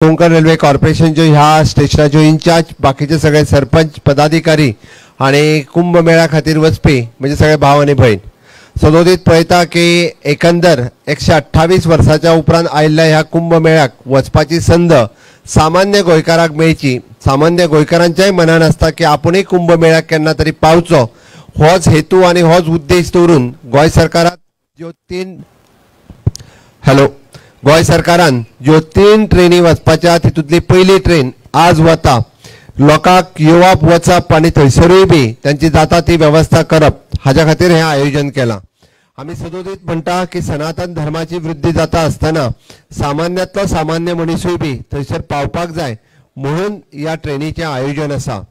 Konkan railway कॉर्पोरेशनच्यो ह्या स्टेशनाच्यो in-charge, बाकीचे सगळे सरपंच, पदाधिकारी आणि कुंभमेळ्या खातीर वचपी म्हणजे सगळे भाव आनी भयण. सदोदीत पळयता की एकंदर 128 वर्साच्या उपरांत आयिल्ल्या ह्या कुंभमेळ्याक वचपाची संद सामान्य गोंयकाराक मेळची. सामान्य गोंयकारांच्याय मनान आसता की आपुणूय कुंभमेळ्याक केन्ना तरी पावचो, होच हेतू आनी होच उद्देश दवरून गोंय सरकारान ज्यो तीन गोंय सरकारान ज्यो तीन ट्रेनी वचपाच्या तितूंतली पयली ट्रेन आज वता. लोकांक येवप वचप आनी थंयसरूय बी तांची जाता ती वेवस्था करप हाज्या खातीर हें आयोजन केलां. आमी सदोदीत म्हणटा की सनातन धर्माची वृद्धी जाता आसतना सामान्यांतलो सामान्य मनिसूय बी थंयसर पावपाक जाय म्हणून ह्या ट्रेनीचें आयोजन आसा.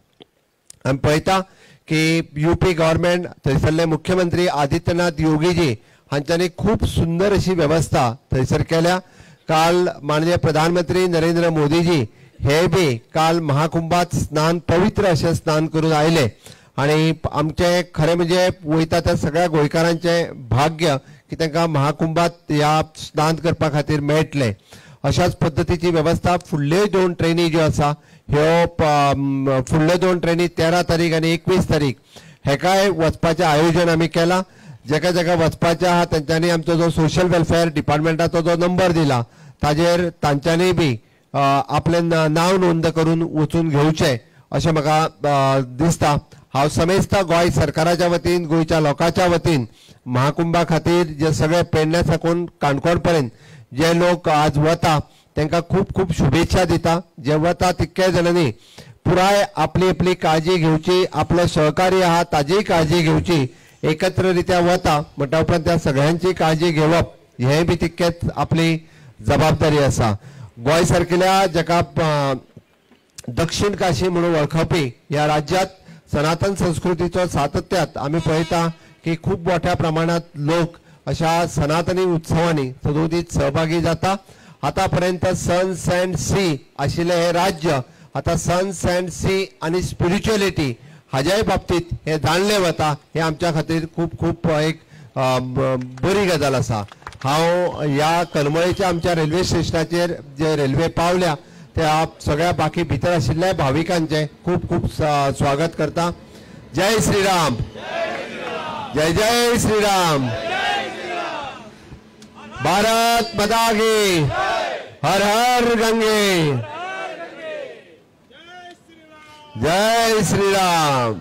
आमी पळयता की यूपी गव्हर्मेंट थंयसरले मुख्यमंत्री आदित्यनाथ योगीजी हांच्यांनी खूब सुंदर अशी वेवस्था थंयसर केल्या. काल माननीय प्रधानमंत्री नरेंद्र मोदीजी हे बी काल महाकुंभात स्नान, पवित्र अशें स्नान करून आयले आनी आमचें खरें म्हणजे वयता त्या सगळ्या गोंयकारांचें भाग्य की तांकां महाकुंभात ह्या स्नान करपा खातीर मेळटलें. अशाच पद्दतीची वेवस्था फुडल्यो दोन ट्रेनी ज्यो आसा ह्यो फुडल्यो दोन ट्रेनी 13 तारीख आनी 21 तारीख हेकाय वचपाचें आयोजन आमी केलां. जेका जेका वचपाचें आहा तेंच्यांनी आमचो जो सोशल वेलफेअर डिपार्टमेंटाचो जो नंबर दिला ताजेर तांच्यांनी बी आपलें नांव नोंद करून वचून घेवचें अशें म्हाका दिसता. हांव समेस्त गोंय सरकाराच्या वतीन, गोंयच्या लोकांच्या वतीन महाकुंभा खातीर जे सगळे पेडण्या साकून काणकोण पर्यंत जे लोक आज वता तांकां खूब खूब शुभेच्छा दिता. जे वता तितक्या जाणांनी पुराय आपली आपली काळजी घेवची, आपलो सहकार्य आहा ताजीय काळजी घेवची, एकत्र रित्या वता म्हणटा उपरांत त्या सगळ्यांची काळजी घेवप हें बी तितकेंच आपली जबाबदारी आसा. गोंय सारकेल्या जाका दक्षिण काशी म्हणून वळखपी ह्या राज्यात सनातन संस्कृतीचो सातत्यात आमी पळयता की खूब मोठ्या प्रमाणात लोक अशा सनातनी उत्सवांनी सदोदीत सहभागी जाता. आतापर्यंत सन्स अँड सी आशिल्लें हें राज्य आतां सन्स अँड सी आनी स्पिरिच्युअलिटी हाज्याय बाबतीत हें जाणलें वता, हें आमच्या खातीर खूब खूब एक बरी गजाल आसा. हांव ह्या करमळेच्या आमच्या रेल्वे स्टेशनाचेर जे रेल्वे पावल्या त्या सगळ्या बाकी भितर आशिल्ल्या भाविकांचें खूब खूब स्वागत करता. जय श्रीराम, जय जय श्रीराम. भारत माता की, हर हर गंगे, जय श्रीराम.